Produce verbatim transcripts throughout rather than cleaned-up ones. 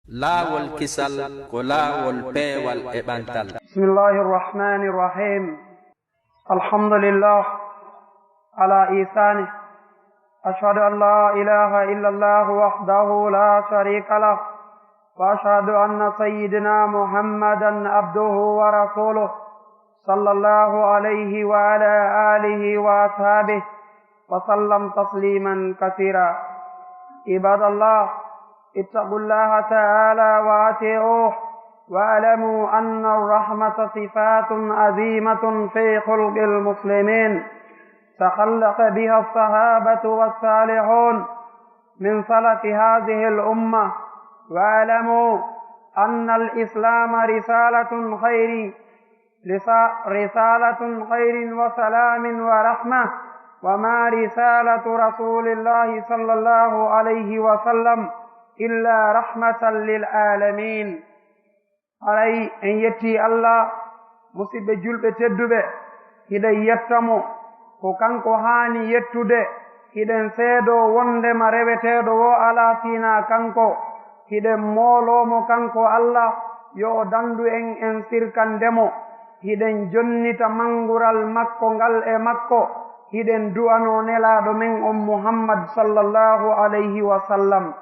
Laawol kisal ko laawol peewal e ɓantal. بسم الله الرحمن الرحيم. الحمد لله على إحسانه. أشهد أن لا إله إلا الله وحده لا شريك له، وأشهد أن سيدنا محمدا عبده ورسوله، صلى الله عليه وعلى آله وأصحابه وسلم تسليما كثيرا. عباد الله، اتقوا الله تعالى وأطيعوه، واعلموا أن الرحمة صفات عظيمة في خلق المسلمين، تخلق بها الصحابة والصالحون من سلف هذه الأمة. واعلموا أن الإسلام رسالة خير، رسا-، رسالة خير وسلام ورحمة، وما رسالة رسول الله صلى الله عليه وسلم إلا رحمة للعالمين. Haray en yetti Allah, musidɓe julɓe tedduɓe, hiɗen yetta mo ko kanko haani yettude, hiɗen seedoo wondema reweteeɗo woo alaa si hinaa kanko, hiɗen mooloo mo kanko Allah yo o dandu en en sirkande mo, hiɗen jonnita manngural makko ngal e makko, hiɗen du'anoo nelaaɗo men on Muhammad sallallahu alayhi wa sallam.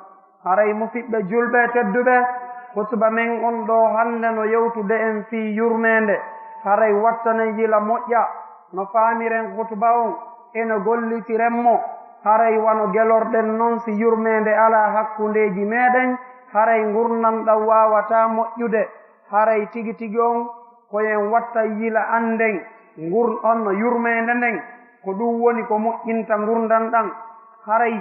Haray musidɓe julɓe tedduɓe, hutuba men on ɗoo hannde no yewtude en fii yurmeende. Haray wattanen yila moƴƴa no faamiren hutuba on e no gollitiren mo. Haray wano gelorɗen non, si yurmeende alaa hakkundeeji meeɗen, haray ngurndan ɗan waawataa moƴƴude. Haray tigi tigi on ko en watta yila annden ngur on yurmeende nden, ko ɗun woni ko moƴƴinta ngurndan ɗan. Haray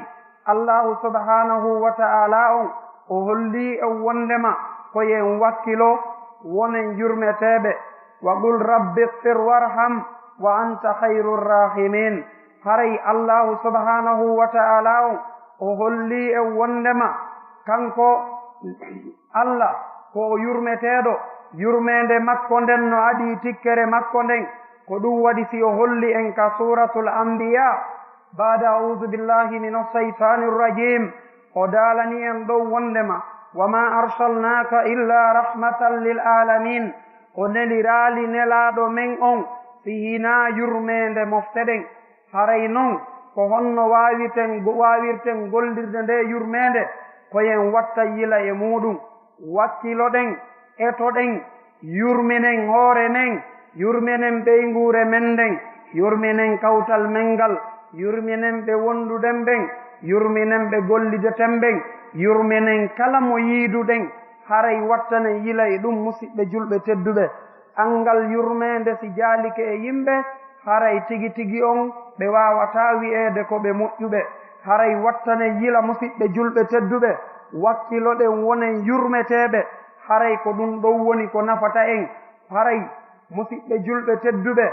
Allaahu subhaanahu wa ta'aalaa on o hollii en wonndema ko yo en wakkilo, wonen yurmeteeɓe. Wa qul rabbi ighfir warham wa anta khayru rrahimiin. Haray Allaahu subhaanahu wa ta'aalaa on o hollii en wonndema kanko Allah ko o yurmeteeɗo, yurmeende makko nden no adii tikkere makko nden. Ko ɗun waɗi si o holli en ka Suuratul Anbiyaa, baada a'uuzu billaahi mina shaytaani rrajiim, o daalani en ɗon wonndema, wa maa arsalnaaka illaa rahmatan lil aalamiin. O neliraali nelaaɗo men on si hinaa yurmeende mofte ɗen. Haray non, ko honno waawirten, waawirten gollirde ndee yurmeende? Ko yo en watta yila e muuɗum. Wakkiloɗen, etoɗen, yurminen hoore nden, yurminen ɓeynguure men nden, yurminen kawtal men ngal, yurminen ɓe wonduɗen ɓen, yurminen ɓe gollideten ɓen, yurminen kala mo yiiduɗen. Haray wattanen yila e ɗum, musiɓɓe julɓe tedduɓe. Anngal yurmeende si jaalike e yimɓe, haray tigi tigi on ɓe waawataa wi'eede ko ɓe moƴƴuɓe. Haray wattanen yila, musiɓɓe julɓe tedduɓe, wakkiloɗen wonen yurmeteeɓe. Haray ko ɗum ɗon woni ko nafata en. Haray, musiɓɓe julɓe tedduɓe,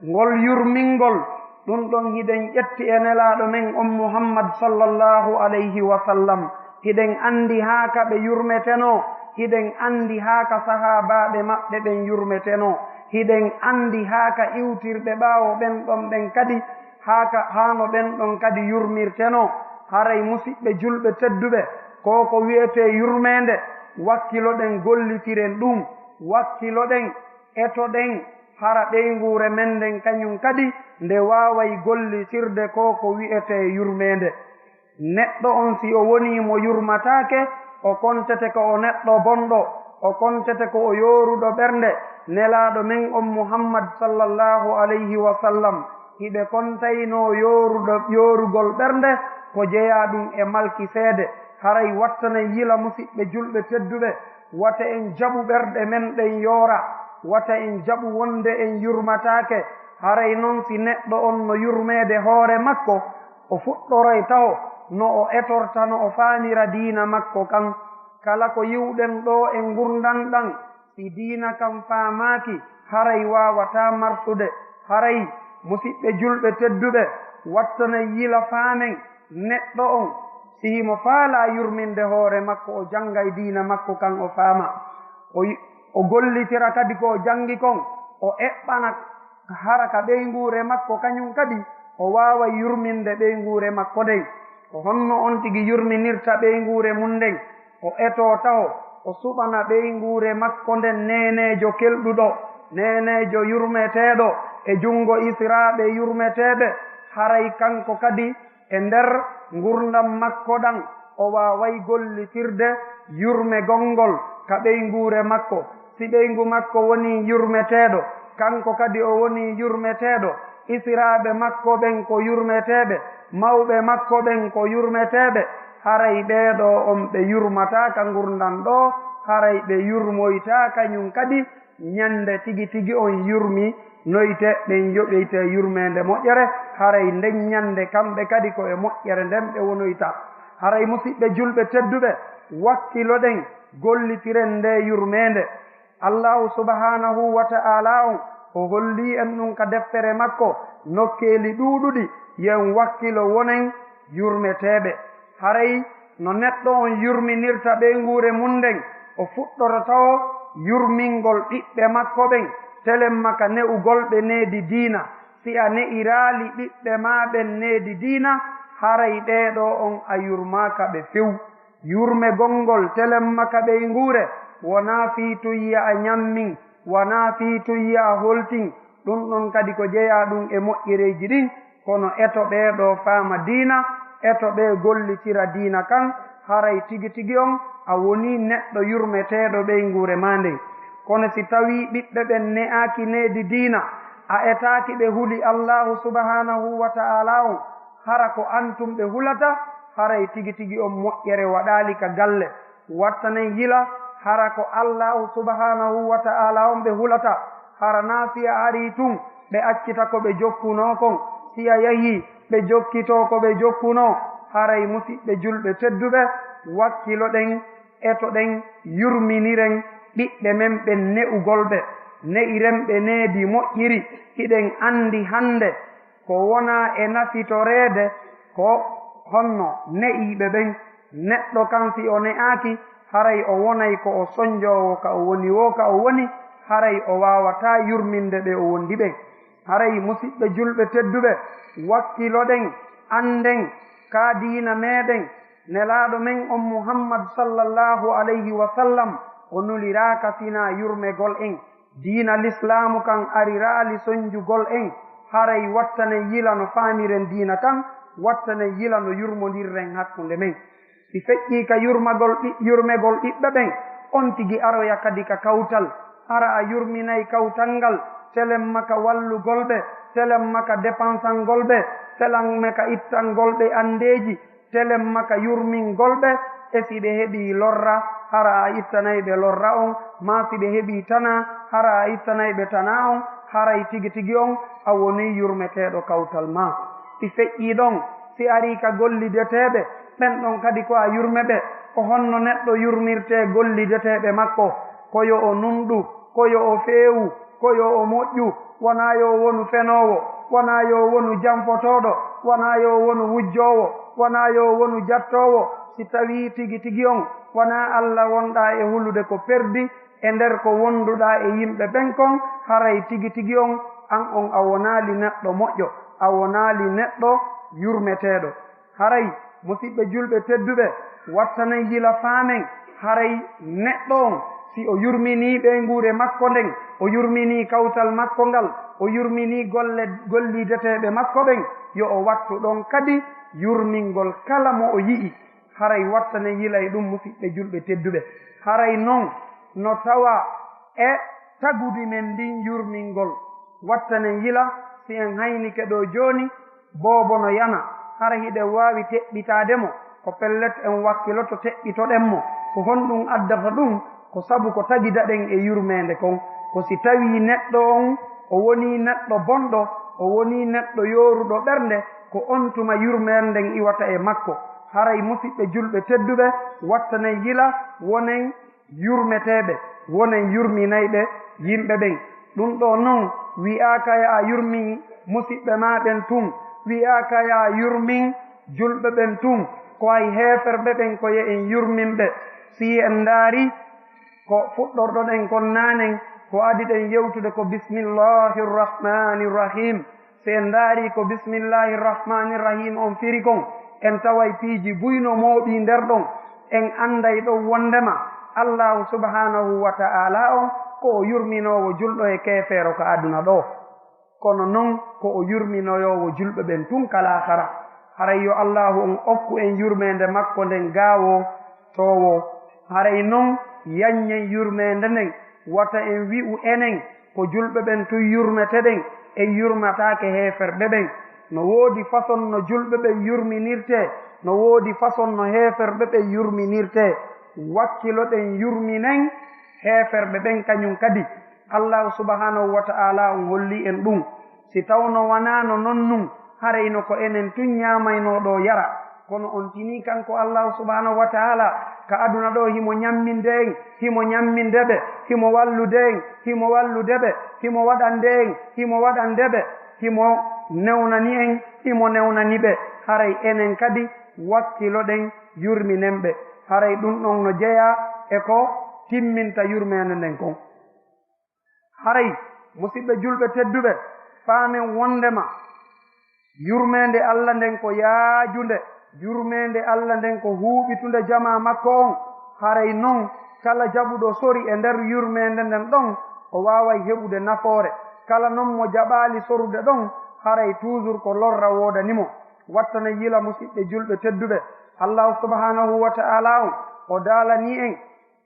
ngol yurmingol, ɗum ɗon hiɗen ƴetti e Nelaaɗo men on Muhammad sallallahu alayhi wa sallam. Hiɗen anndi haa ka ɓe yurmetenoo, hiɗen anndi haa ka sahaabaaɓe maɓɓe ɓen yurmetenoo, hiɗen anndi haa ka iwtirɓe ɓaawo ɓen ɗon ɓen kadi, haa ka, haa no ɓen ɗon kadi yurmirtenoo. Haray, musiɓɓe julɓe tedduɓe, ko ko wi'etee yurmeende, wakkiloɗen gollitiren ɗum, wakkiloɗen, etoɗen, hara ɓeynguure men nden kañum kadi nde waaway gollitirde ko ko wi'etee yurmeende. Neɗɗo on, si o wonii mo yurmataake, o kontete ko o neɗɗo bonɗo, o kontete ko o yooruɗo ɓernde. Nelaaɗo men on Muhammad sallallahu alayhi wa sallam, hiɓe kontaynoo yooruɗo, yoorugol ɓernde ko jeyaa ɗum e malki seede. Haray wattanen yila, musiɓɓe julɓe tedduɓe, wata en jaɓu ɓerɗe men ɗen yoora, wata en jaɓu wonde en yurmataake. Haray non, si neɗɗo on no yurmeede hoore makko, o fuɗɗoroy taho no o etorta, no o faamira diina makko kan. Kala ko yi'uɗen ɗoo e ngurndan ɗan, si diina kan faamaaki, haray waawataa marsude. Haray, musiɓɓe julɓe tedduɓe, wattanen yila, faamen neɗɗo on, si himo faalaa yurminde hoore makko, o janngay diina makko kan, o faama, o y-, o gollitira kadi ko o janngi kon, o eɓɓana hara ka ɓeynguure makko, kañum kadi o waaway yurminde ɓeynguure makko nden. Ko honno on tigi yurminirta ɓeynguure mun nden? O etoo taho, o suɓana ɓeynguure makko nden neeneejo kelɗuɗo, neeneejo yurmeteeɗo e junngo isiraaɓe yurmeteeɓe, haray kanko kadi e nder ngurndan makko ɗan, o waaway gollitirde yurmegol ngol ka ɓeynguure makko. Si ɓeyngu makko wonii yurmeteeɗo, kanko kadi o wonii yurmeteeɗo, isiraaɓe makko ɓen ko yurmeteeɓe, mawɓe makko ɓen ko yurmeteeɓe, haray ɓee ɗoo on ɓe yurmataa ka ngurndan ɗoo, haray ɓe yurmoytaa kañun kadi ñande tigi tigi on yurminoyte, ɓen yoɓeyte yurmeende moƴƴere, haray nden ñande kamɓe kadi ko e moƴƴere nden ɓe wonoyta. Haray musiɓɓe julɓe tedduɓe, wakkiloɗen gollitiren ndee yurmeende. Allaahu subhaanahu wa ta'aalaa on, o hollii en ɗun ka deftere makko nokkeeli ɗuuɗuɗi, yo en wakkilo wonen yurmeteeɓe. Haray no neɗɗo on yurminirta ɓeynguure mun nden, o fuɗɗoto taho yurmingol ɓiɓɓe makko ɓen, telemma ka ne'ugol ɓe needi diina. Si a ne'iraali ɓiɓɓe maa ɓen needi diina, haray ɓee ɗoo on a yurmaaka ɓe few. Yurmegol ngol telemma ka ɓeynguure, wonaa fii tun yo a ñammin, wonaa fii tun yo a holtin, ɗun ɗon kadi ko jeyaa ɗun e moƴƴereeji ɗin, kono eto ɓee ɗoo faama diina, eto ɓee gollitira diina kan, haray tigi tigi on a wonii neɗɗo yurmeteeɗo ɓeynguure maa nden. Kono si tawii ɓiɓɓe ɓen ne'aaki needi diina, a etaaki ɓe huli Allaahu subhaanahu wa ta'aalaa on, hara ko an tun ɓe hulata, haray tigi tigi on moƴƴere waɗaali ka galle. Wattanen yila, hara ko Allaahu subhaanahu wa ta'aalaa on ɓe hulata, hara naa si a arii tun ɓe accita ko ɓe jokkunoo kon, si a yahii ɓe jokkitoo ko ɓe jokkunoo, haray musiɓɓe julɓe tedduɓe, wakkiloɗen, etoɗen, yurminiren ɓiɓɓe men ɓen ne'ugol ɓe, ne'iren ɓe needi moƴƴiri, hiɗen anndi hannde ko wonaa e nafitoreede ko honno ne'iiɓe ɓen. Neɗɗo kan si o ne'aaki, haray o wonay ko o sonjoowo ka o woni woo, ka o woni, haray o waawataa yurminde ɓe o wondi ɓen. Haray musiɓɓe julɓe tedduɓe, wakkiloɗen, annden ka diina meɗen, Nelaaɗo men on Muhammad sallallahu alayhi wa sallam, o nuliraaka sinaa yurmegol en. Diina lislaamu kan ariraali sonjugol en, haray wattanen yila no faamiren diina kan, wattanen yila no yurmondirren hakkunde men. Si feƴƴii ka yurmagol ɓi-, yurmegol ɓiɓɓe ɓen, on tigi aroya kadi ka kawtal. Hara a yurminay kawtal ngal, telemma ka wallugol ɓe, telemma ka depansangol ɓe, telemma ka ittangol ɓe anndeeji, telemma ka yurmingol ɓe, e si ɓe heɓii lorra, hara a ittanay ɓe lorra on, maa si ɓe heɓii tana, hara a ittanay ɓe tana on, haray tigi tigi on a wonii yurmeteeɗo kawtal maa. Si feƴƴii ɗon, si arii ka gollideteeɓe, ɓen ɗon kadi ko a yurme ɓe. Ko honno neɗɗo yurmirtee gollideteeɓe makko? Ko yo o nunɗu, ko yo o feewu, ko yo o moƴƴu, wonaa yo o wonu fenoowo, wonaa yo o wonu janfotooɗo, wonaa yo o wonu wujjoowo, wonaa yo o wonu jattoowo. Si tawii tigi tigi on wonaa Alla wonɗaa e hulude ko perdi e nder ko wonduɗaa e yimɓe ɓen kon, haray tigi tigi on, an on a wonaali neɗɗo moƴƴo, a wonaali neɗɗo yurmeteeɗo. Haray, musiɓɓe julɓe tedduɓe, wattanen yila faamen, haray neɗɗo on, si o yurminii ɓeynguure makko nden, o yurminii kawtal makko ngal, o yurminii golle gollideteeɓe makko ɓen, yo o wattu ɗon kadi yurmingol kala mo o yi'i. Haray wattanen yila e ɗum, musiɓɓe julɓe tedduɓe. Haray non no tawa e tagudi men ndin yurmingol. Wattanen yila, si en haynike ɗoo jooni, boobo no yana, hara hiɗen waawi teɓɓitaade mo, ko pellet en wakkiloto teɓɓitoɗen mo. Ko honɗum addata ɗum? Ko sabu ko tagidaɗen e yurmeende kon. Ko si tawii neɗɗo on o wonii neɗɗo bonɗo, o wonii neɗɗo yooruɗo ɓernde, ko on tuma yurmeende nden iwata e makko. Haray musiɓɓe julɓe tedduɓe, wattanen yila, wonen yurmeteeɓe, wonen yurminayɓe yimɓe ɓen. Ɗum ɗoo non wi'aaka yo a yurmin musiɓɓe maa ɓen tun, wi'aaka yo a yurmin julɓe ɓen tun, ko hay heeferɓe ɓen ko yo en yurmin ɓe. Si en ndaarii ko fuɗɗorɗoɗen kon naanen, ko adiɗen yewtude ko bismillahi rrahmani rrahim. Si en ndaarii ko bismillahi rrahmani rrahim on firi kon, en taway piiji buy no mooɓii nder ɗon. En annday ɗon wonndema Allaahu subhaanahu wa ta'aalaa on ko o yurminoowo julɗo e keefeero ka aduna ɗoo. Kono non ko o yurminoyoowo julɓe ɓen tun ka laakara. Haray yo Allaahu on okku en yurmeende makko nden gaawotoowo. Haray non yaññen yurmeende nden, wata en wi'u enen ko julɓe ɓen tun yurmeteɗen, en yurmataake heeferɓe ɓen. No woodi fason no julɓe ɓen yurminirtee, no woodi fason no heeferɓe ɓen yurminirtee. Wakkiloɗen yurminen heeferɓe ɓen kañun kadi. Allaahu subhaanahu wa ta'aalaa on hollii en ɗun. Si tawno wanaano non nun, haray no ko enen tun ñaamaynoo ɗoo yara. Kono on tinii kanko Allaahu subhaanahu wa ta'aalaa, ka aduna ɗoo himo ñamminde en, himo ñamminde ɓe, himo wallude en, himo wallude ɓe, himo waɗande en, himo waɗande ɓe, himo newnani en, himo newnani ɓe. Haray enen kadi wakkiloɗen yurminen ɓe. Haray ɗun ɗon no jeyaa e ko timminta yurmeende nden kon. Haray, musiɓɓe julɓe tedduɓe, faamen wonndema yurmeende Alla nden ko yaajunde, yurmeende Alla nden ko huuɓitunde jamaa makko on. Haray non, kala jaɓuɗo sori e nder yurmeende nden ɗon, o waaway heɓude nafoore. Kala non mo jaɓaali sorude ɗon, haray tuusur ko lorra woodani mo. Wattana yila musiɓɓe julɓe tedduɓe, Allaahu subhaanahu wa ta'aalaa on, o daalanii en,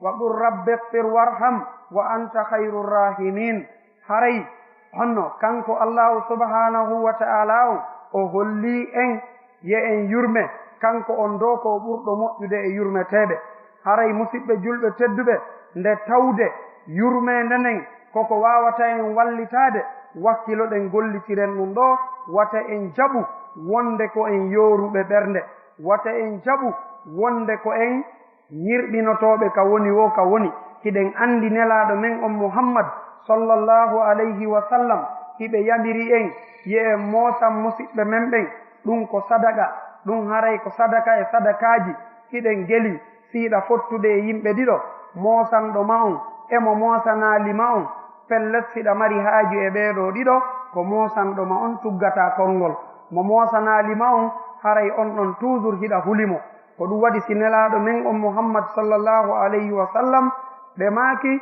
"Wa qul rabbi ighfir warham wa anta khayru rahimin." Haray honno kanko Allaahu subhaanahu wa ta'aalaa on, o hollii en, ye en yurme, kanko on ɗoo ko o ɓurɗo moƴƴude e yurmeteeɓe. Haray musiɓɓe julɓe tedduɓe, nde tawde yurmeende nden koko waawata en wallitaade, wakkiloɗen gollitiren ɗun ɗoo, wata en jaɓu wonde ko en yooruɓe ɓernde, wata en jaɓu wonde ko en ñirɓinotooɓe ka woni woo ka woni. Hiɗen anndi Nelaaɗo men on Muhammad sallallahu alayhi wa sallam, hiɓe yamiri en, ye en moosan musiɓɓe men ɓen, ɗun ko sadaka, ɗun haray ko sadaka e sadakaaji. Hiɗen geli siiɗa fottude e yimɓe ɗiɗo, moosanɗo ma on e mo moosanaali ma on. Pellet, siɗa mari haaju e ɓee ɗoo ɗiɗo, ko moosanɗo ma on tuggata konngol. Mo moosanaali ma on, haray on ɗon tuusur hiɗa huli mo. Ko ɗun waɗi si Nelaaɗo men on Muhammad sallallahu alayhi wa sallam, ɓe maaki,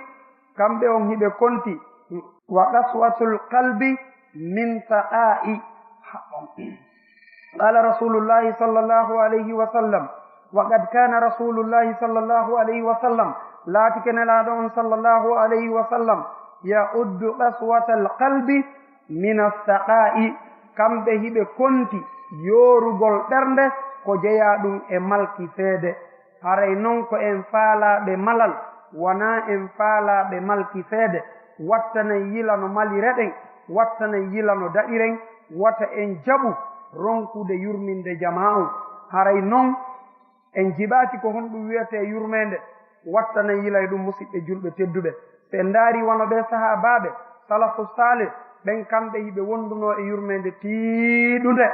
kamɓe on hiɓe konti, "Wa qaswatul qalbi min saqaa'i." Qala Rasulullahi sallallahu alayhi wa sallam, wa qad kana Rasulullahi sallallahu alayhi wa sallam, laatike Nelaaɗo on sallallahu alayhi wa sallam, ya'uddu qaswatal qalbi min as-saqaa'i, kamɓe hiɓe konti yoorugol ɓernde ko jeyaa ɗun e malki seede. Haray non ko en faalaaɓe malal, wanaa en faalaaɓe malki seede. Wattanay yila no malireɗen, wattanay yila no daɗiren, wata en jaɓu ronkude yurminde jamaa on. Haray non en jiɓaaki ko honɗun wi'etee yurmeende, wattanay yila e ɗun, musiɓɓe julɓe tedduɓe. Si en ndaarii wano ɓee sahaabaaɓe, salafu saalih, ɓen kamɓe hiɓe wondunoo e yurmeende tiiɗunde,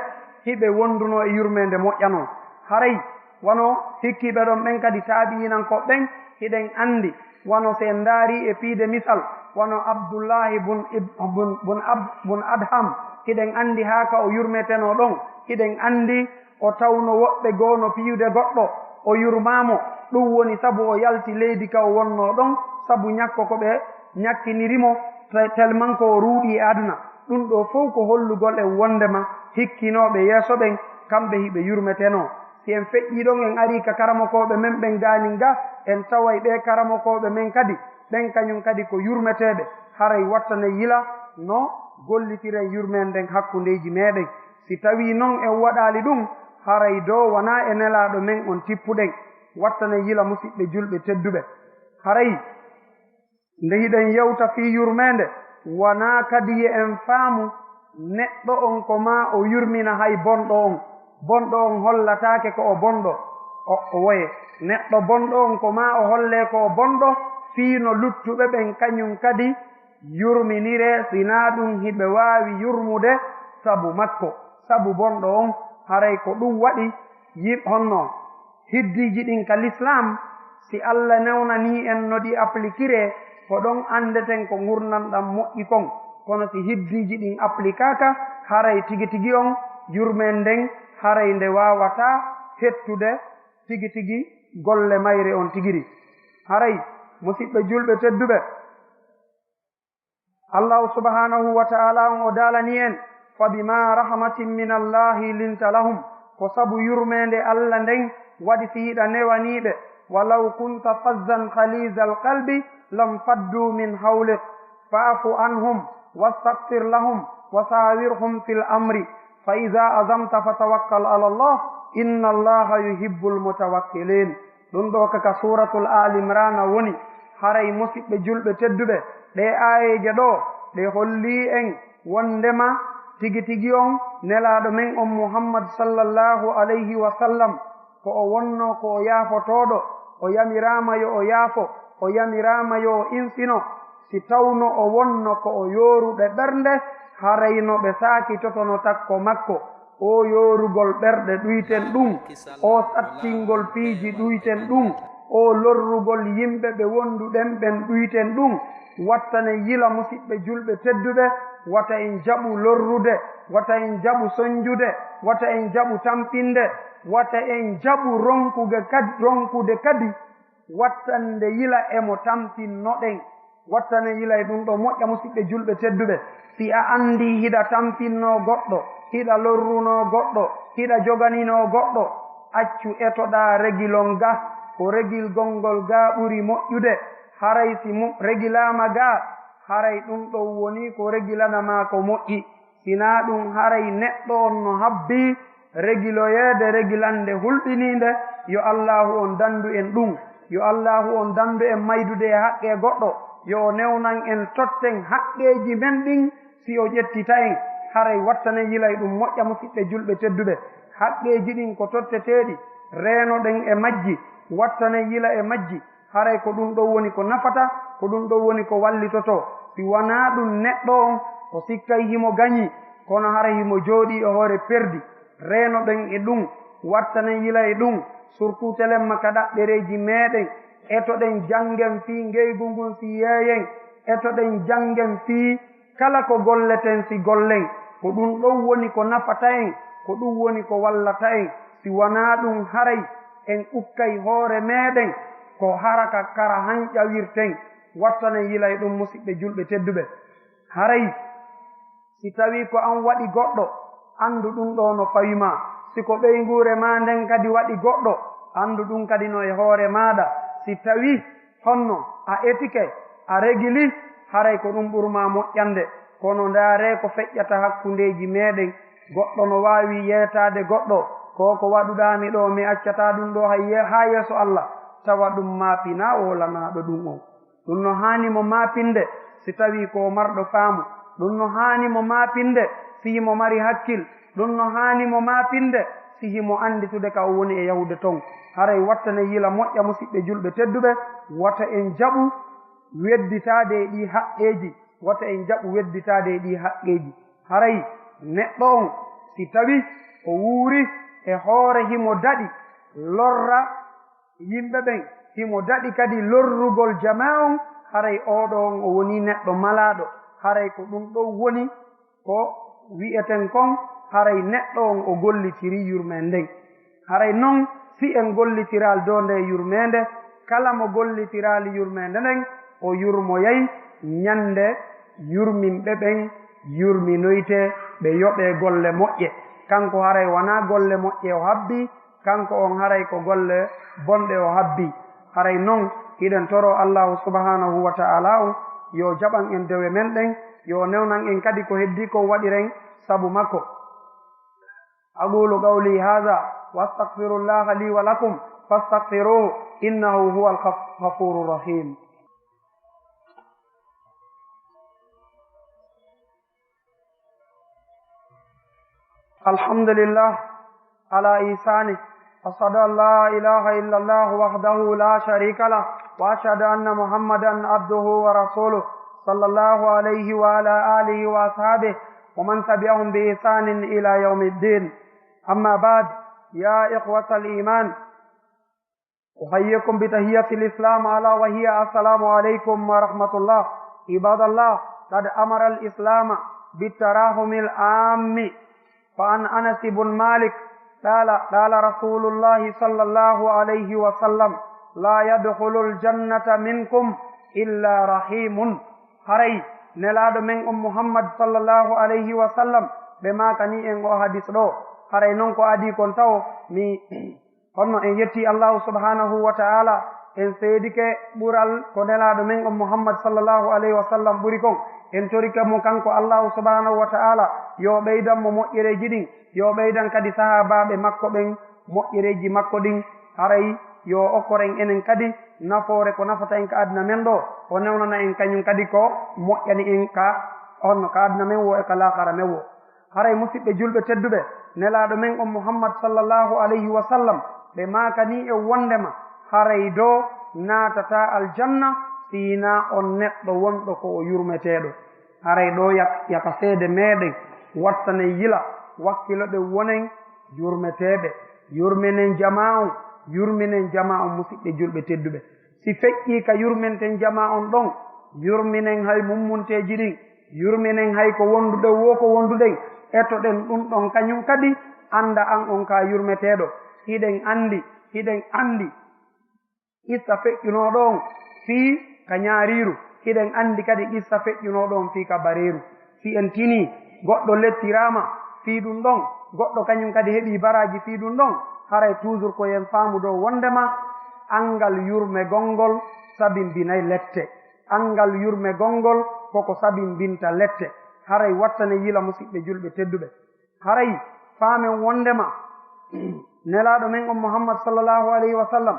hiɓe wondunoo e yurmeende moƴƴa non. Haray wano hikkiiɓe ɗon ɓen kadi taabi'iinankooɓe ɓen, hiɗen anndi, wano si en ndaarii e piide misal, wano Abdullaahi bun Ib-, bun, bun Ab-, bun Adham, hiɗen anndi haa ka o yurmetenoo ɗon, hiɗen anndi o tawno woɓɓe goo no piyude goɗɗo, o yurmaa mo. Ɗun woni sabu o yalti leydi ka o wonnoo ɗon, sabu ñakko ko ɓe ñakkiniri mo, te-, tellement ko o ruuɗii e aduna. Ɗun ɗoo fow ko hollugol en wonndema hikkinooɓe yeeso ɓen, kamɓe hiɓe yurmetenoo. Si en feƴƴii ɗon, en arii ka karamokooɓe men ɓen gaanin ga, en taway ɓee karamokooɓe men kadi, ɓen kañun kadi ko yurmeteeɓe. Haray wattanay yila no gollitiren yurmeende nden hakkundeeji meeɗen. Si tawii non en waɗaali ɗun, haray doo wanaa e Nelaaɗo men on tippuɗen. Wattanay yila, musiɓɓe julɓe tedduɓe. Haray nde hiɗen yewta fii yurmeende, wanaa kadi yo en faamu neɗɗo on ko maa o yurmina hay bonɗo on. Bonɗo on hollataake ko o bonɗo. O, o woye. Neɗɗo bonɗo on ko maa o hollee ko o bonɗo, fii no luttuɓe ɓen kañun kadi yurminiree, si naa ɗun hiɓe waawi yurmude sabu makko, sabu bonɗo on. Haray ko ɗun waɗi yim-, honno hiddiiji ɗin ka lislaam, si Alla newnanii en no ɗi aplikiree, ko ɗon anndeten ko ngurndan ɗan moƴƴi kon. Kono si hiddiiji ɗin aplikaaka, haray tigi tigi on yurmeende nden, haray nde waawataa hettude tigi tigi golle mayre on tigiri. Haray, musiɓɓe julɓe tedduɓe, Allahu subhanahu wa ta'ala on o daalani en, "Fa bima rahmatin min Allahi linta lahum," ko sabu yurmeende Allah nden waɗi si hiɗa newaniiɓe, "Walaw kunta fazzan khalizal qalbi lam faddu min hawlik, fa'fu anhum wastaghfir lahum wa shawirhum fil amri, fa iza azamta fatawakkal ala Allah, inna Allaha yuhibbul mutawakkilin." Ɗum ɗo ka, ka Suuratul Aali Imraana woni. Haray musiɓɓe julɓe tedduɓe, ɗee aayeeje ɗo, ɗe hollii en wonndema tigi tigi on Nelaaɗo men on Muhammad sallallahu alayhi wa sallam, ko o wonnoo ko o yaafotooɗo, o yamiraama yo o yaafo, o yamiraama yo o insino. Si tawno o wonno ko o yooruɗo ɓernde, haray no ɓe saakitotono takko makko. O yoorugol ɓerɗe ɗuyten ɗum, o sattingol piiji ɗuyten ɗum, o lorrugol yimɓe ɓe wonduɗen ɓen ɗuyten ɗum. Wattane yila musiɓɓe julɓe tedduɓe, wata en jaɓu lorrude, wata en jaɓu sonjude, wata en jaɓu tampinde, wata en jaɓu ronkude kadi, ronkude kadi wattande yila e mo tampinnoɗen. Wattane yila e ɗum ɗo moƴƴa, musiɓɓe julɓe tedduɓe. Si a anndi hiɗa tampinnoo goɗɗo, hiɗa lorrunoo goɗɗo, hiɗa joganinoo goɗɗo, accu etoɗaa regil on ga, ko regil gonngol ga ɓuri moƴƴude. Haray si mo regilaama ga, haray ɗum ɗon woni ko regilana maa ko moƴƴi. Sinaa ɗum, haray neɗɗo on no habbii regiloyeede regilannde hulɓiniinde. Yo Allaahu on danndu en ɗum. Yo Allaahu on danndu en maydude e haqqee goɗɗo. Yo o newnan en totten haqqeeji men ɗin si o ƴettita en. Haray wattane yilay ɗum moƴƴa, musiɓɓe julɓe tedduɓe. Haqqeeji ɗin ko totteteeɗi, reenoɗen e majji, wattane yila e majji. Haray ko ɗum ɗon woni ko nafata, ko ɗum ɗon woni ko wallitotoo. Si wanaa ɗum, neɗɗo on o sikkay himo gañi, kono haray himo jooɗii e hoore perdi. Reenoɗen e ɗum, wattanen yila e ɗum, surtout telemma ka ɗaɓɓereeji meeɗen, etoɗen janngen fii ngeygu ngun si yeeyen, etoɗen janngen fii kala ko golleten si gollen, ko ɗum ɗon woni ko nafata en, ko ɗum woni ko wallata en. Si wanaa ɗum, haray en ukkay hoore meeɗen ko haraka kara hanƴawirten. Wattanen yila e ɗum, musiɓɓe julɓe tedduɓe. Haray si tawii ko an waɗi goɗɗo, anndu ɗum ɗo no fawi maa. Si ko ɓeynguure maa nden kadi waɗi goɗɗo, anndu ɗum kadi no e hoore maaɗa. Si tawii honno a etike, a regili, haray ko ɗum ɓurmaa moƴƴande. Kono ndaaree ko feƴƴata hakkundeeji meeɗen. Goɗɗo no waawi yeetaade goɗɗo, ko ko waɗuɗaa mi ɗo, mi accataa ɗum ɗo hay ye-, haa yeeso Allah, tawa ɗum maapinaa woolanaaɗo ɗum on. Ɗum no haani mo maapinde si tawii ko o marɗo faamu. Ɗum no haani mo maapinde si himo mari hakkil. Ɗum no haani mo maapinde si himo annditude ka o woni e yahude ton. Haray wattane yila moƴƴa, musiɓɓe julɓe tedduɓe, wata en jaɓu wedditaade e ɗii haqqeeji, wata en jaɓu wedditaade e ɗii haqqeeji. Haray neɗɗo on, si tawii o wuuri e hoore himo daɗi lorra yimɓe ɓen, himo daɗi kadi lorrugol jamaa on, haray oo ɗoo on o wonii neɗɗo malaaɗo. Haray ko ɗum ɗon woni ko wi'eten kon, haray neɗɗo on o gollitirii yurmeende nden. Haray non, si en gollitiraali dow ndee yurmeende, kala mo gollitiraali yurmeende nden, o yurmoyay ñande yurminɓe ɓen yurminoytee, ɓe yoɓee golle moƴƴe. Kanko haray wanaa golle moƴƴe o habbii, kanko on haray ko golle bonɗe o habbii. Haray non, hiɗen toroo Allaahu subhaanahu wa ta'aalaa on, yo o jaɓan en dewe men ɗen, yo o newnan en kadi ko heddii kon waɗiren sabu makko. أقول قولي هذا وأستغفر الله لي ولكم فاستغفروه إنه هو الغفور الرحيم. الحمد لله على إحسانه. أشهد أن لا إله إلا الله وحده لا شريك له، وأشهد أن محمدا عبده ورسوله، صلى الله عليه وعلى آله وأصحابه ومن تبعهم بإحسان إلى يوم الدين. أما بعد، يا إخوة الإيمان، أحييكم بتحية الإسلام، ألا وهي السلام عليكم ورحمة الله. عباد الله، قد أمر الإسلام بالتراحم العام، فعن أنس بن مالك Qala, qala Rasulullahi sallallahu alayhi wa sallam, "La yadkhulul jannata minkum illa rahimun." Haray Nelaaɗo men on Muhammad sallallahu alayhi wa sallam, ɓe maakani en o hadis ɗo. Haray non ko adii kon tawo, mi honno en yetti Allahu subhanahu wa ta'ala, en seedike ɓural ko Nelaaɗo men on Muhammad sallallahu alayhi wa sallam ɓuri kon. En torike mo kanko Allahu subhanahu wa ta'ala, yo ɓeydan mo moƴƴereeji ɗin, yo ɓeydan kadi sahaabaaɓe makko ɓen moƴƴereeji makko ɗin. Haray yo okkoren enen kadi nafoore ko nafata en ka aduna men ɗo, o newnana en kañum kadi ko moƴƴani en ka honno ka aduna men wo e ka laakara men wo. Haray musiɓɓe julɓe tedduɓe, Nelaaɗo men on Muhammad sallallahu alayhi wa sallam, ɓe maakani e wondema haray ɗo naatata aljanna si hinaa on neɗɗo wonɗo ko o yurmeteeɗo. Haray ɗo yak-, yaka seede meɗen, wattanen yila, wakkiloɗen wonen yurmeteeɓe. Yurminen jamaa on, yurminen jamaa on, musiɓɓe julɓe tedduɓe. Si feƴƴii ka yurminten jamaa on ɗon, yurminen hay mummunteeji ɗin, yurminen hay ko wonduɗen woo ko wonduɗen, etoɗen ɗum ɗon kañum kadi, annda an on ka yurmeteeɗo. Hiɗen anndi, hiɗen anndi qissa feƴƴunooɗo on fii ka ñaariiru, hiɗen anndi kadi qissa feƴƴunooɗo on fii ka bareeru. Si en tinii, goɗɗo lettiraama fii ɗum ɗon, goɗɗo kañum kadi heɓii baraaji fii ɗum ɗon, haray toujours ko en faamu dow wondema anngal yurmegol ngol sabimbinay lette. Anngal yurmegol ngol koko sabimbinta lette. Haray wattane yila, musiɓɓe julɓe tedduɓe. Haray faamen wondema Nelaaɗo men on Muhammad sallallahu alayhi wa sallam,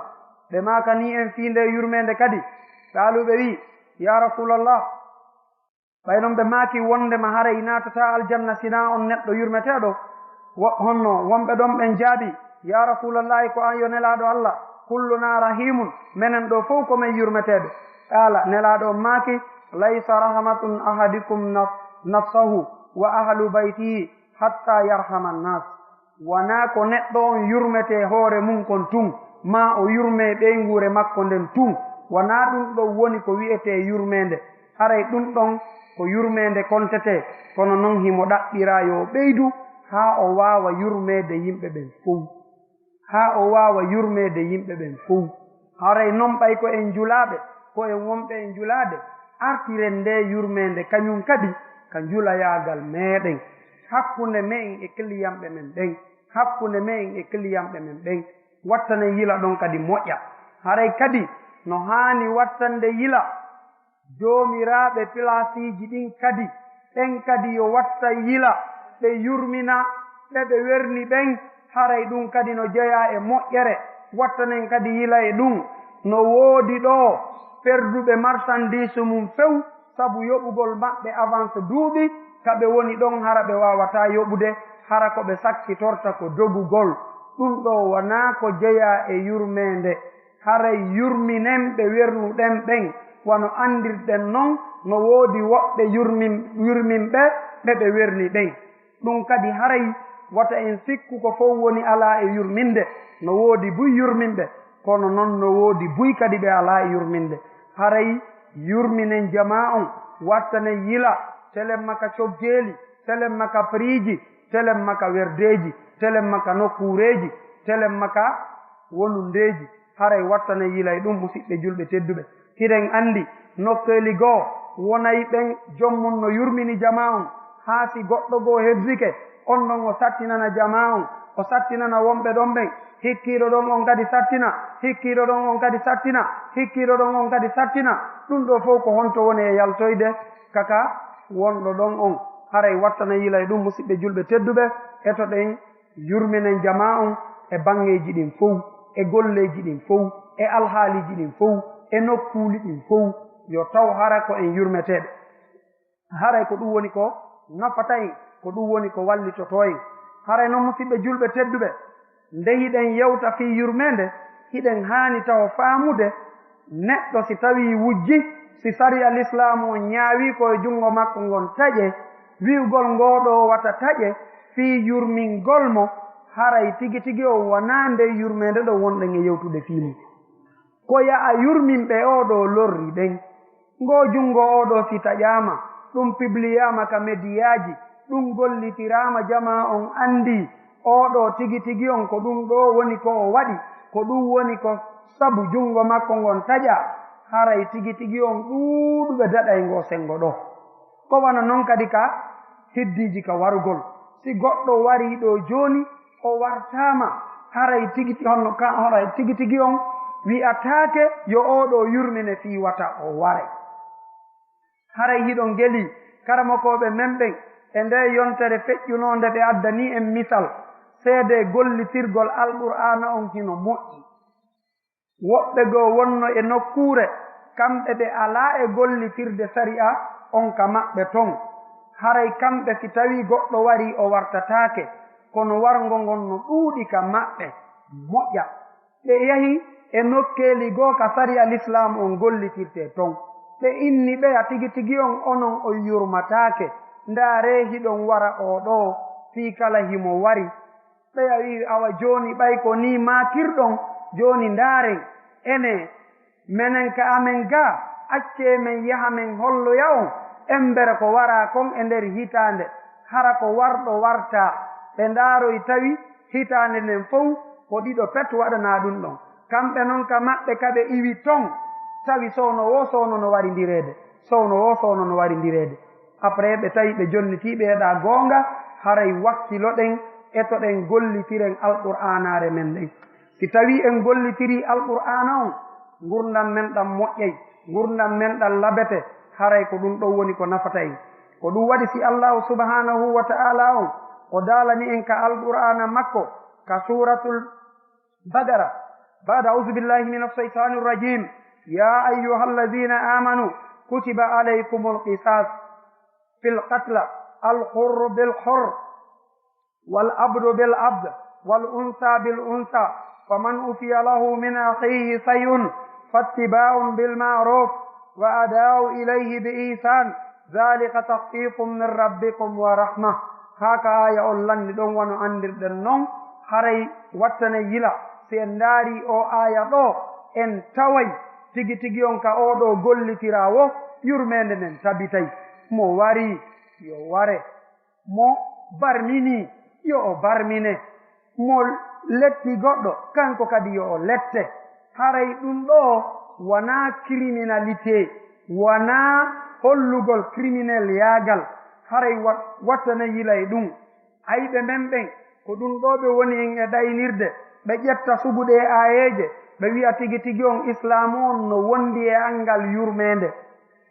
ɓe maakani en fii nde yurmeende kadi. Saaluɓe wi'i, "Ya Rasulallah, ɓay non ɓe maaki wondema haray naatata aljanna sinaa on neɗɗo yurmeteeɗo." Wo-, honno wonɓe ɗon ɓen jaabi, "Ya Rasulallah, ko an yo Nelaaɗo Allah, kulluna rahimun, menen ɗo fow ko men yurmeteeɓe." Qaala, Nelaaɗo on maaki, "Laysa rahmatun ahadikum naf-, nafsahu wa ahlu baytihi hatta yarhama nnas." Wanaa ko neɗɗo on yurmetee hoore mun kon tun, maa o yurmee ɓeynguure makko nden tun. Wanaa ɗum ɗon woni ko wi'etee yurmeende. Haray ɗum ɗon ko yurmeende kontetee, kono non himo ɗaɓɓiraa yo o ɓeydu haa o waawa yurmeede yimɓe ɓen fow. Haa o waawa yurmeede yimɓe ɓen fow. Haray non ɓay ko en julaaɓe, ko en wonɓe en julaade, artiren ndee yurmeende kañum kadi ka njulayaagal meɗen, hakkunde me'en e kiliyanɓe men ɓen, hakkunde me'en e kiliyanɓe men ɓen. Wattanen yila ɗon kadi moƴƴa. Haray kadi no haani wattande yila joomiraaɓe pilaasiiji ɗin kadi, ɓen kadi yo watta yila, ɓe yurmina ɓe ɓe werni ɓen, haray ɗum kadi no jeyaa e moƴƴere. Wattanen kadi yila e ɗum, no woodi ɗo perduɓe marsandiisu mum few sabu yoɓugol maɓɓe avance duuɓi ka ɓe woni ɗon, hara ɓe waawataa yoɓude, hara ko ɓe sakkitorta ko dogugol. Ɗum ɗo wanaa ko jeyaa e yurmeende. Haray yurminen ɓe wernuɗen ɓen, wano anndirɗen non no woodi woɓɓe yurmin-, yurminɓe ɓe ɓe werni ɓen. Ɗum kadi haray wata en sikku ko fow woni alaa e yurminde. No woodi buy yurminɓe, kono non no woodi buy kadi ɓe alaa e yurminde. Haray yurminen jamaa on, wattanen yila, telen ma ka coggeeli, telen ma ka priiji, telen ma ka werdeeji, telen ma ka nokkuureeji, telen ma ka wonundeeji. Haray wattanen yila e ɗum, musiɓɓe julɓe tedduɓe. Hiɗen anndi nokkeeli goo wonay ɓen joom mum no yurmini jamaa on, haa si goɗɗo goo heddike, on ɗon o sattinana jamaa on, o sattinana wonɓe ɗon ɓen, hikkiiɗo ɗon on kadi sattina, hikkiiɗo ɗon on kadi sattina, hikkiiɗo ɗon on kadi sattina. Ɗum ɗoo fow ko honto woni e yaltoyde kaka wonɗo ɗon on? Haray wattanen yila e ɗum, musiɓɓe julɓe tedduɓe, etoɗen yurminen jamaa on e baŋŋeeji ɗin fow, e golleeji ɗin fow, e alhaaliiji ɗin fow, e nokkuuli ɗin fow, yo taw hara ko en yurmeteeɓe. Haray ko ɗum woni ko nafata en, ko ɗum woni ko wallitotoo en. Haray non, musiɓɓe julɓe tedduɓe, nde hiɗen yewta fii yurmeende, hiɗen haani taho faamude neɗɗo si tawii wujji, si sariya lislaamu on ñaawii ko e junngo makko ngon taƴe, wi'ugol ngoo ɗoo wata taƴe fii yurmingol mo, haray tigi tigi on wanaa ndee yurmeende ɗo wonɗen e yewtude fii mum. Ko ya'a yurminɓe oo ɗoo lorri ɓen. Ngoo junngo oo ɗoo si taƴaama, ɗum pibliyaama ka mediyaaji, ɗum gollitiraama, jamaa on anndii, Oo ɗoo tigi tigi on, ko ɗum ɗoo woni ko o waɗi, ko ɗum woni ko sabu junngo makko ngon taƴaa, haray tigi tigi on ɗuuɗuɓe daɗay ngoo senngo ɗoo. Ko wano non kadi ka hiddiiji ka warugol. Si goɗɗo warii ɗoo jooni, o wartaama, haray tigi ti-, honno ka, haray tigi tigi on wi'ataake yo oo ɗoo yurmine fii wata o ware. Haray hiɗon gelii, karamokooɓe men ɓen, e ndee yontere feƴƴunoonde ɓe addanii en misal, seedee gollitirgol Alqur'aana on hino moƴƴi. Woɓɓe goo wonno e nokkuure, kamɓe ɓe alaa e gollitirde sari'a on ka maɓɓe ton. Haray kamɓe si tawii goɗɗo warii o wartataake, kono warngo ngon no ɗuuɗi ka maɓɓe, moƴƴa. Ɓe yahi e nokkeeli goo ka sari'a Lislaamu on gollitirtee ton. Ɓe inni ɓeya tigi tigi on, onon on yurmataake. Ndaaree hiɗon wara oo ɗoo fii kala himo wari. Ɓeya wi'i, awa jooni ɓay ko nii maatirɗon, jooni ndaaren, enee, menen ka amen gaa, accee men yaha men holloya on, embere ko waraa kon e nder hitaande, hara ko warɗo wartaa. Ɓe ndaaroyi tawi hitaande nden fow ko ɗiɗo pet waɗanaa ɗum ɗon. Kamɓe non ka maɓɓe ka ɓe iwi ton, tawi sowno woo sowno no warindireede, sowno woo sowno no warindireede. Après ɓe tawi ɓe jonnitii ɓe eɗaa goonga, haray wakkiloɗen, etoɗen gollitiren Alqur'aanaare men ɗen. Si tawii en gollitirii Alqur'aana on, ngurndan men ɗan moƴƴay, ngurndan men ɗan labete, haray ko ɗum ɗon woni ko nafata en. Ko ɗum waɗi si Allaahu subhaanahu wa ta'aalaa on, o daalani en ka Alqur'aana makko, ka Suuratul Baqara, ba'da a'uuzu billaahi mina shaytaani rajiim, yaa ayyuhal laziina aamanu, kutiba alaykumul qisaasu fil qatla, al hurru bil hurri, wal abdu bil abdi, wal unsa bil unsa, faman ufiya lahu min akhihi shay'un fattibaa'un bil ma'ruf wa adaa'u ilayhi bi ihsan, zalika takhfifun min rabbikum wa rahma. Haa ka aaya on lanni ɗon, wano anndirɗen non, haray wattane yila, si en ndaarii oo aaya ɗoo, en taway tigi tigi on ka oo ɗoo gollitiraa woo, yurmeende nden tabitay. Mo warii, yo ware. Mo barminii, yo o barmine. Mo letti goɗɗo, kanko kadi yo o lette. Haray ɗum ɗoo wanaa criminalité, wanaa hollugol criminel yaagal. Haray wa-, wattane yilay ɗum. Ayɓe men ɓen, ko ɗum ɗoo ɓe woni en e ɗaynirde. Ɓe ƴetta sugu ɗee aayeeje, ɓe wi'a tigi tigi on Islaamu on no wondi e anngal yurmeende.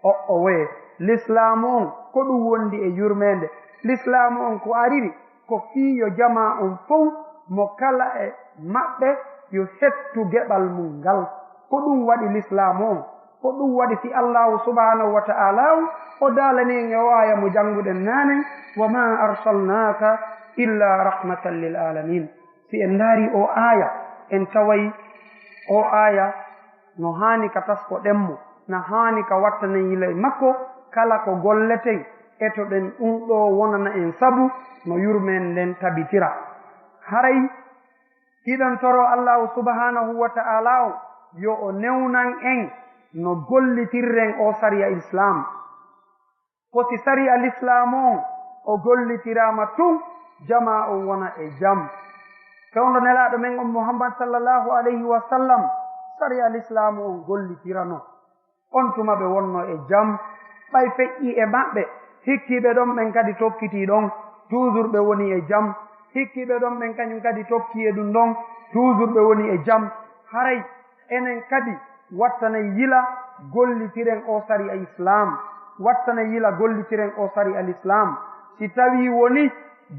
O'o woye, Lislaamu on, ko ɗum wondi e yurmeende. Lislaamu on ko ariri, ko fii yo jamaa on fow, mo kala e maɓɓe, yo hettu geɓal mum ngal. Ko ɗum waɗi Lislaamu on. Ko ɗum waɗi si Allaahu subhaanahu wa ta'aalaa on, o daalani en e oo aaya mo jannguɗen naanen, "Wa maa arsalnaaka illaa rahmatan lil aalamiin." Si en ndaarii oo aaya, en taway oo aaya no haani ka taskoɗen mo, na haani ka wattanen yila e makko, kala ko golleten, etoɗen ɗum ɗoo wonana en sabu no yurmeende nden tabitira. Haray hiɗen toroo Allaahu subhaanahu wa ta'aalaa on yo o newnan en no gollitirren oo sariya Islaam. Ko si sariya Lislaamu on o gollitiraama tun, jamaa on wona e jam. Fewndo Nelaaɗo men on Muhammad sallallahu alayhi wa sallam, sariya Lislaamu on gollitirano. On tuma ɓe wonno e jam. Ɓay feƴƴii e maɓɓe, hikkiiɓe ɗon ɓen kadi tokkitii ɗon, toujours ɓe woni e jam. Hikkiiɓe ɗon ɓen kañum kadi tokkii e ɗum ɗon, toujours ɓe woni e jam. Haray enen kadi, wattane yila gollitiren oo sariya Islaam. Wattane yila gollitiren oo sariya Lislaam. Si tawii woni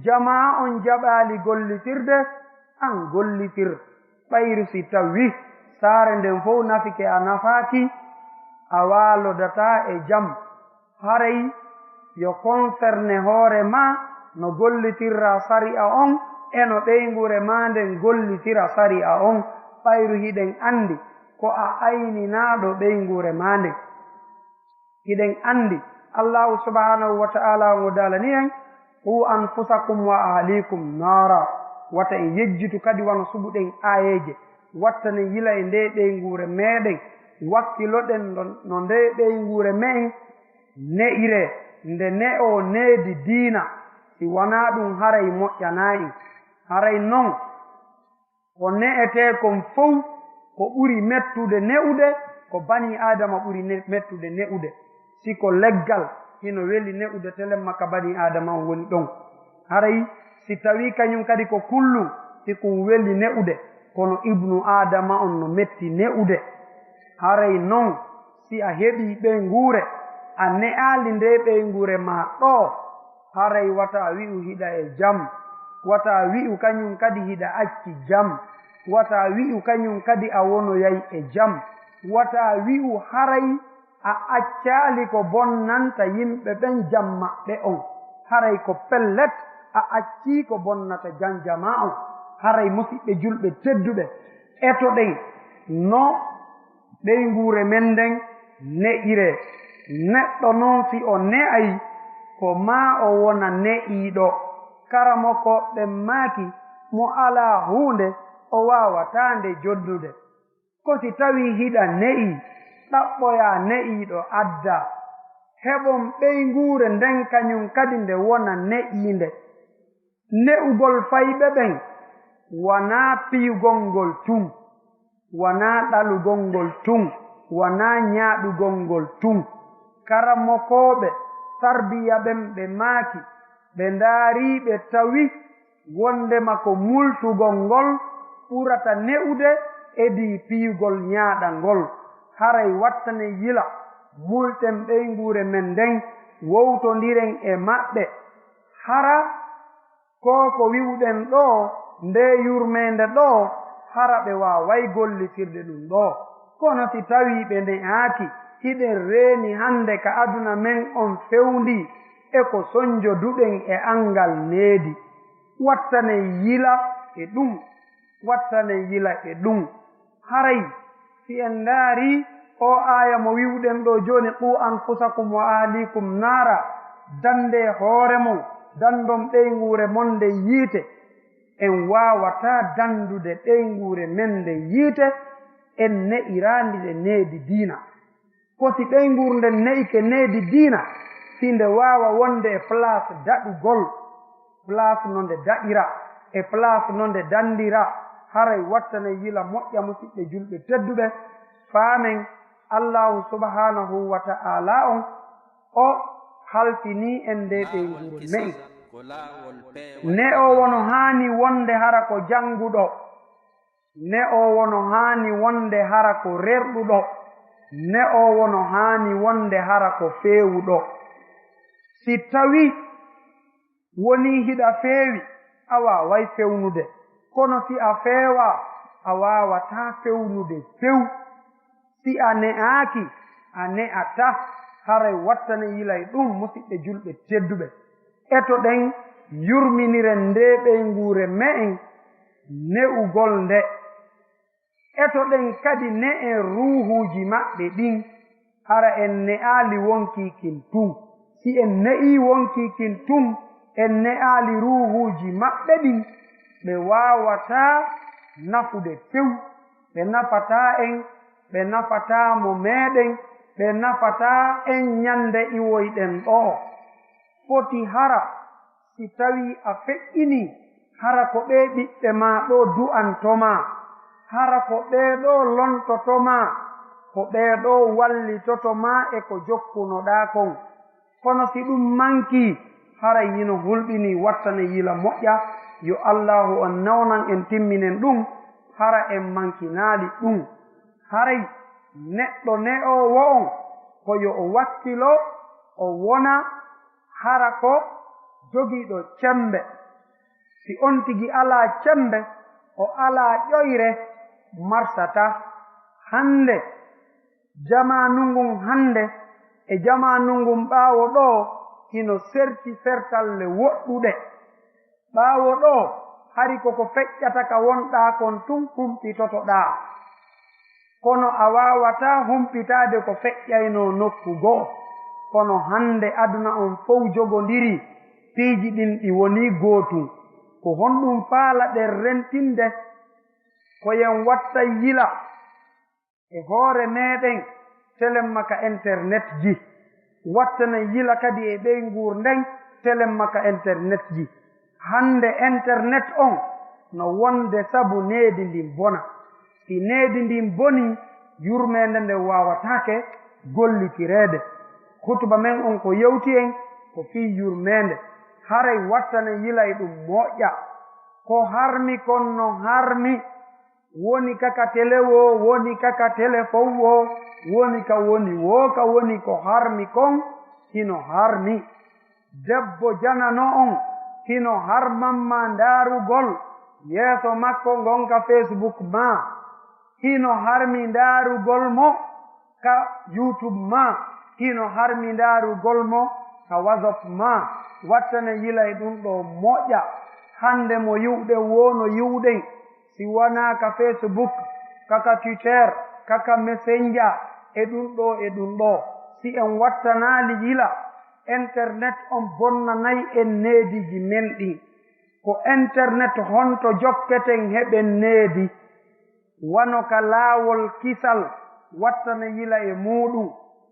jamaa on jaɓaali gollitirde, an gollitir. Ɓayru si tawii saare nden fow nafike a nafaaki, a waalodataa e jam. Haray yo concerne hoore maa no gollitirraa sariya on e no ɓeynguure maa nden gollitira sariya on, ɓayru hiɗen anndi ko a ayninaaɗo ɓeynguure maa nden. Hiɗen anndi Allaahu subhaanahu wa ta'aalaa ngo daalani en, "Quu anfusakum wa ahliikum naara." Wata en yejjitu kadi wano suɓuɗen aayeeje, wattanen yila e ndee ɓeynguure meɗen, wakkiloɗen no, no ndee ɓeynguure me'en ne'iree, nde ne'oo needi diina, si wanaa ɗum haray moƴƴanaa en. Haray non, ko ne'etee kon fow, ko ɓuri mettude ne'ude, ko banii Aadama ɓuri ne-, mettude ne'ude. Si ko leggal, hino weli ne'ude, telemma ka banii Aadama on woni ɗon. Haray si tawii kañun kadi ko kullun, si kun weli ne'ude, kono ibnu Aadama on no metti ne'ude. Haray non, si a heɓii ɓeynguure, a ne'aali ndee ɓeynguure maa ɗoo, haray wata a wi'u hiɗa e jam, wata a wi'u kañun kadi hiɗa acci jam, wata a wi'u kañun kadi a wonoyay e jam, wata a wi'u haray a accaali ko bonnanta yimɓe ɓen jam maɓɓe on. Haray ko pellet, a accii ko bonnata jam jamaa on. Haray, musiɓɓe julɓe tedduɓe, etoɗen no ɓeynguure men nden ne'iree. Neɗɗo non, si o ne'ay, ko maa o wona ne'iiɗo. Karamokooɓe ɓen maaki, mo alaa huunde, o waawataa nde jonnude. Ko si tawii hiɗa ne'ii, ɗaɓɓoyaa ne'iiɗo addaa. Heɓon ɓeynguure nden kañun kadi nde wona ne'iinde. Ne'ugol fayɓe ɓen wanaa piyugol ngol tun, wanaa ɗalugol ngol tun, wanaa ñaaɗugol ngol tun. Karamokooɓe tarbiya ɓen ɓe maaki, ɓe ndaarii ɓe tawi wonndema ko multugol ngol ɓurata ne'ude edii piyugol ñaaɗa ngol. Haray wattane yila, multen ɓeynguure men nden, wowtondiren e maɓɓe. Hara ko ko wi'uɗen ɗoo, ndee yurmeende ɗoo, hara ɓe waaway gollitirde ɗun ɗoo. Kono si tawii ɓe ne'aaki, hiɗen reeni hannde ka aduna men on fewndii e ko sonjoduɗen e anngal needi. Wattanen yila e ɗun. Wattanen yila e ɗun. Haray, si en ndaarii oo aaya mo wi'uɗen ɗoo jooni, "Quu anfusakum wa ahliikum naara," danndee hoore mon, danndon ɓeynguure mon nden yiite. En waawataa danndude ɓeynguure men nden yiite, en ne'iraali nde needi diina. Ko si ɓeynguure nden ne'ike needi diina, si nde waawa wonde e place daɗugol, place no nde daɗira, e place no nde danndira, haray wattane yila moƴƴa, musiɓɓe julɓe tedduɓe, faamen Allaahu subhaanahu wa ta'aalaa on, o halfinii en ndee ɓeynguure me'en. Ne'oowo no haani wonde hara ko jannguɗo. Ne'oowo no haani wonde hara ko rerɗuɗo. Ne'oowo no haani wonde hara ko feewuɗo. Si tawii wonii hiɗa feewi, a waaway fewnude. Kono si a feewaa, a waawataa fewnude few. Si a ne'aaki, a ne'ataa. Haray wattane yila e ɗun, musiɓɓe julɓe tedduɓe. Etoɗen yurminiren ndee ɓeynguure me'en ne'ugol nde. Etoɗen kadi ne'en ruuhuuji maɓɓe ɗin. Hara en ne'aali wonkii kin tun. Si en ne'ii wonkii kin tun, en ne'aali ruuhuuji maɓɓe ɗin, ɓe waawataa nafude few. Ɓe nafataa en, ɓe nafataa mo meɗen, ɓe nafataa en ñande iwoyɗen ɗoo. Foti hara si tawii a feƴƴinii, hara ko ɓee ɓiɓɓe maa ɗoo du'anto maa, hara ko ɓee ɗoo lontoto maa, ko ɓee ɗoo wallitoto maa e ko jokkunoɗaa kon. Kono si ɗun mankii, haray hino hulɓinii, wattane yila moƴƴa, yo Allaahu on newnan en, timminen ɗun, hara en mankinaali ɗun. Haray neɗɗo ne'oowo on, ko yo o wakkilo, o wona hara ko jogiiɗo cemmbe. Si on tigi alaa cemmbe, o alaa ƴoyre, marsataa. Hannde, jamaanu ngun hannde e jamaanu ngun ɓaawo ɗoo hino serti sertalle woɗɗuɗe. Ɓaawo ɗoo, hari ko ko feƴƴata ka wonɗaa kon tun humpitotoɗaa. Kono a waawataa humpitaade ko feƴƴaynoo nokku goo. Kono hannde aduna on fow jogondirii, piiji ɗin ɗi wonii gootun. Ko honɗun faalaɗen rentinde? Ko en watta yila e hoore meɗen, telemma ka internet ji. Wattane yila kadi e ɓeynguure nden, telemma ka internet ji. Hannde internet on, no wonde sabu needi ndin bona. Si needi ndin bonii, yurmeende nden waawataake gollitireede. Hutuba men on ko yewti en ko fii yurmeende. Haray wattane yilay ɗum moƴƴa. Ko harmi kon no harmi. Woni ka ka tele woo, woni ka ka telefon woo, woni ka woni woo, ka woni ko harmi kon, hino harmi. Debbo janano on, hino harman ma ndaarugol yeeso makko ngon ka Facebook maa. Hino harmi ndaarugol mo ka YouTube maa. Hino harmi ndaarugol mo ka WhatsApp maa. Wattane yilay ɗum ɗoo moƴƴa. Hannde mo yi'uɗen woo no yi'uɗen. Si wanaa ka Facebook, ka ka Twitter, ka ka Messenger, e ɗum ɗoo, e ɗum ɗoo. Si en wattanaali yila, internet on bonnanay en neediiji men ɗin. Ko internet honto jokketen heɓen needi? Wano ka laawol kisal, wattane yila e muuɗum.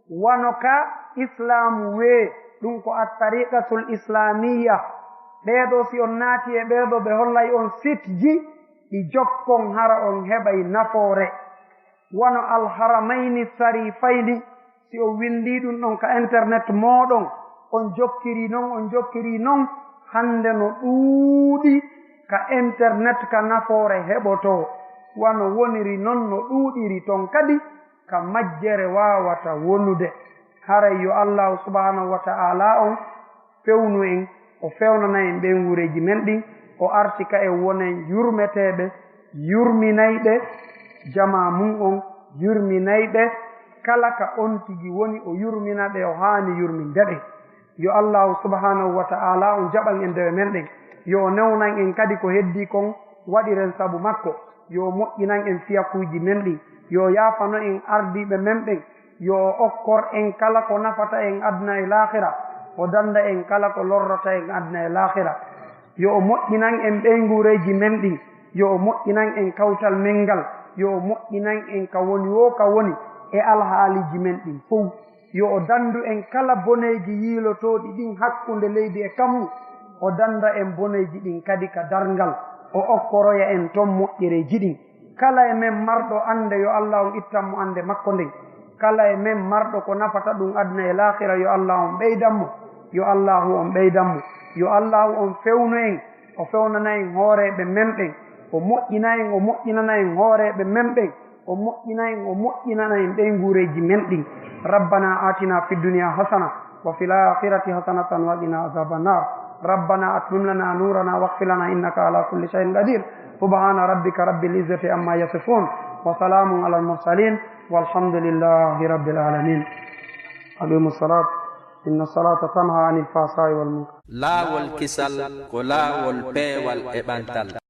Wano ka Islaamu wee, ɗum ko at-tariqatul islamiyya. Ɓee ɗoo, si on naati e ɓee ɗoo, ɓe hollay on site ji ɗi jokkon hara on heɓay nafoore. Wano Al-Haramayni Sarifayni, si on winndii ɗum ɗon ka internet mooɗon, on jokkirii non, on jokkirii non, hannde no ɗuuɗi ka internet ka nafoore heɓotoo. Wano woniri non no ɗuuɗiri ton kadi ka majjere waawata wonude. Haray yo Allaahu subhaanahu wa ta'aalaa on fewnu en, o fewnana en ɓeynguureeji men ɗin, o arti ka en wonen yurmeteeɓe, yurminayɓe jamaa mun on, yurminayɓe kala ka on tigi woni, o yurmina ɓe o haani yurminde ɓen. Yo Allaahu subhaanahu wa ta'aalaa on jaɓan en dewe men ɗen. Yo o newnan en kadi ko heddii kon, waɗiren sabu makko. Yo o moƴƴinan en fiyakuuji men ɗin. Yo o yaafano en ardiiɓe men ɓen. Yo o okkor en kala ko nafata en aduna e laahira. O danda en kala ko lorrata en aduna e laahira. Yo o moƴƴinan en ɓeynguureeji men ɗin. Yo o moƴƴinan en kawtal men ngal. Yo o moƴƴinan en ka woni woo ka woni e alhaaliiji men ɗin fow. Yo o dandu en kala boneeji yiilotooɗi ɗin hakkunde leydi e kammu. O danda en boneeji ɗin kadi ka darngal. O okkoroya en ton moƴƴereeji ɗin. Kala e men marɗo annde, yo Allaahu on ittan mo annde makko nden. Kala e men marɗo ko nafata ɗum aduna e laahira, yo Allaahu on ɓeydan mo. Yo Allaahu on ɓeydan mo. Yo Allaahu on fewnu en. O fewnana en hooreeɓe men ɓen. O moƴƴina en, o moƴƴinana en hooreeɓe men ɓen. O moƴƴina en, o moƴƴinana en ɓeynguureeji men ɗin. ربنا آتنا في الدنيا حسنة وفي الآخرة حسنة وقنا عذاب النار. ربنا أتمم لنا نورنا واغفر لنا إنك على كل شيء قدير. سبحان ربك رب العزة عما يصفون. وسلام على المرسلين. والحمد لله رب العالمين. أقيموا الصلاة. إن الصلاة تنهى عن الفحشاء والمنكر. Laawol kisal ko laawol peewal e ɓantal.